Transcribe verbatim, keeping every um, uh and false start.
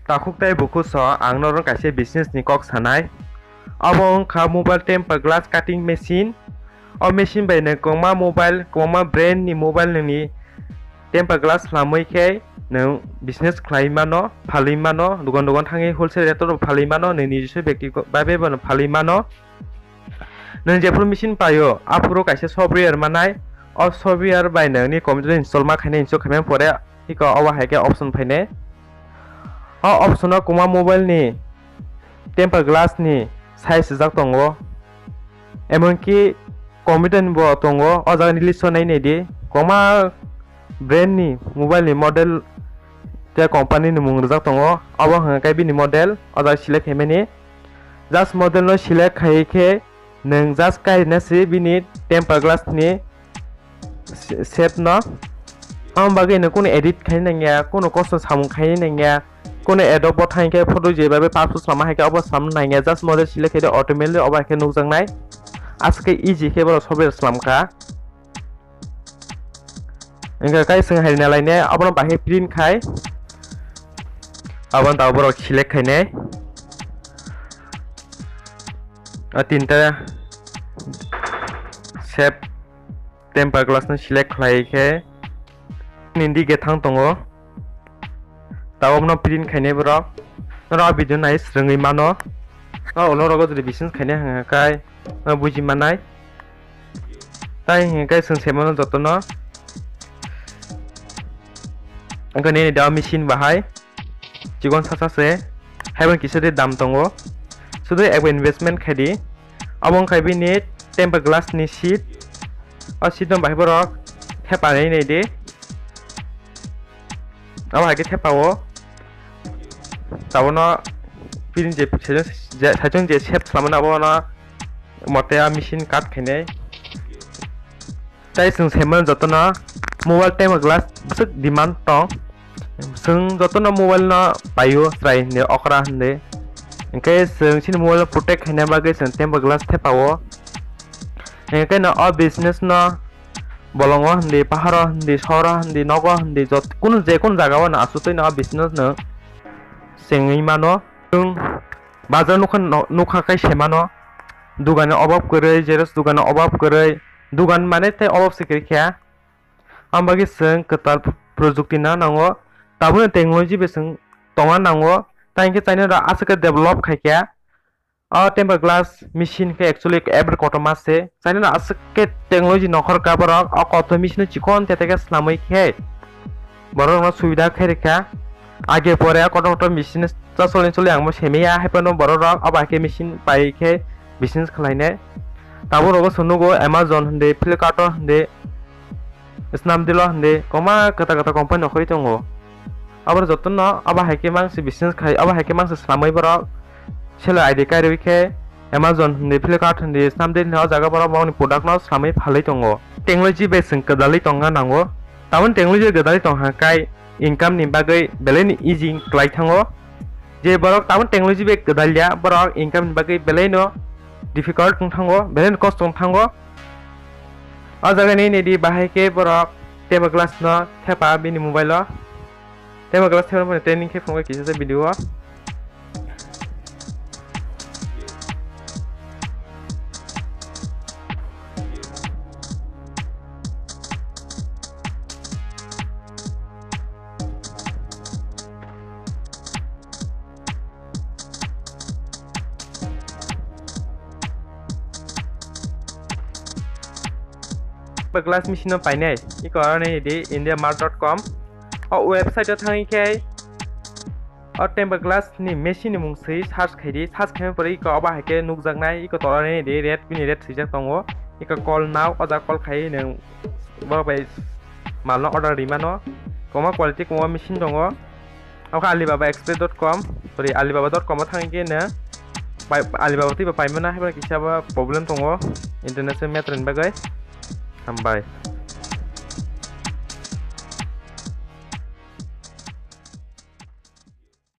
Takhuk tei bukhuso ang norok kaisa business ni kok sanai. Abo wngkha mobile tempered glass cutting machine. O machine bai nwng kwbangma mobile, kwbangma brand ni mobile nini tempered glass khlamwi khe nwng business khlai mano, phalwi mano, dugan dugan thangwi wholesale rate o phalwi mano, nwng nijiswa byakti babe bono phalwi mano. Nwng jephuru machine paio, aphuru kaisa software manai, o software bai nwng ni computer install ma khainai, install khaimani pore iko obo hai khe option phainai. O option o kwbangma mobile ni tempered glass ni size swijak tongo, emonki computer ni bo tongo. O jaga ni list o nai nai di, kwbangma brand ni mobile ni model tei company ni mung rijak tongo. Obo hwnka khe bini model, o jaga select khaimani. Just model no select khai khe nwng just kaina se bini tempered glass ni shape no. Amo bagwi nwng kunu edit khaina nangya, kunu custom samung khaina nangya, kunu Adobe bo thang khe photo je bai bai passport swlama hai khe obo swlama nangya, just model select khai de, automatically obo hai khe nukjaknai. Aswk khe easy khe borok software swlam kha. Hingkhe kai swng hai nalai ne, abono bahai print khai. Abono tabuk borok select khainai. O tinta shape tempered glass no select khlai khe nini dige thang tongo. Tabuk no print khainai borok. Norok o video nai swrwngwi mano. O norok o jodi business khainai hwnka khe, o buji manai. Tai hwnka khe chwng se mano jotono. Wngkha nini da machine bahai chikon sasa se, haibo kisa de dam tongo. Sudu ebo investment khai di. Abo wngkha bini tempered glass ni sheet. O sheet no bahai borok thepa nai nai di. Abo hai khe thepa o. Tabono bini je saichung je shape swlamani abono mote a machine cut khainai. Tai chwng saimano jotono mobile tempered glass bwswk demand tong. Chwng jotono mobile no paio chwrai hwnwi okra hwnwi. Hwnkhe chwng chini mobile no protect khaina bagwi chwng tempered glass thepao. Hwnkhe no o business no bolongo hwnwi, paharo hwnwi, soro hwnwi, nogo hwnwi, jot-, kunu je kunu jagao no aswk twi no o business no chengwi mano. Chwng bazar nukha, nukha khai se mano. Dugani obab kwrwi, xerox dugani obab kwrwi. Dugan mane tei obab se kwrwi kha. Ang bagwi chwng kwtal projukti na nango. Tabukni technology bai chwng tongna nango. Tei hwnkhe China rok aswk khe develop khai kha. O tempered glass machine khe actually ever kotorma se. China rok aswk khe technology nokhor kha borok. O kotor machine no chikon tete khe swnamwi khe borok rokno subida khai rwkha. Age pore kotor kotor machine chasoli choli ang bo semiya, haiphano borok rok abo hai khe machine pai khe business khlainai. Tabuk rogo chwng nugo Amazon hwndi, Flipkart hwndi, Snapdeal hwndi, kwbangma kwtal kwtal company rok khoi tongo. Abo jotono abo hai khe mangsi business khai, abo hai khe mangsi swnamwi borok seller I D kai rwi khe Amazon hwndi, Flipkart hwndi, Snapdeal hwndi, o jaga borok bongni product no swnamwi phalwi tongo. Technology bai chwng kwdalwi tongna nango. Tabukni technology gwdalwi tong kha kai income ni bagwi belai ni easy kwlai thango. Je borok tabukni technology bai gwdalya, borok income ni bagwi belai no difficult wng thango, belai no kosto wng thango. O jaga ni nini di bahai khe borok tempered glass no thepa bini mobile o. Tempered glass thepna training khe phunukgwi kisa video o. Glass machine no painai, iko aro nini di india mart dot com. O website o thangwi khe o tempered glass ni machine ni mung swi search khai di, search khai pore iko obo hai khe nukjaknai, iko tola nini di rate, bini rate swijak tongo. Iko call now, o jaga call khai nwng borok bai mal no order ri mano. Kwbangma quality kwbangma machine tongo. Omo khe Alibaba Express dot com, sorry, Alibaba dot com o thangwi khe nwng pai-, Alibaba twi bo paimano, haiphano kisa bo problem tongo international matter ni bagwi. Hambai.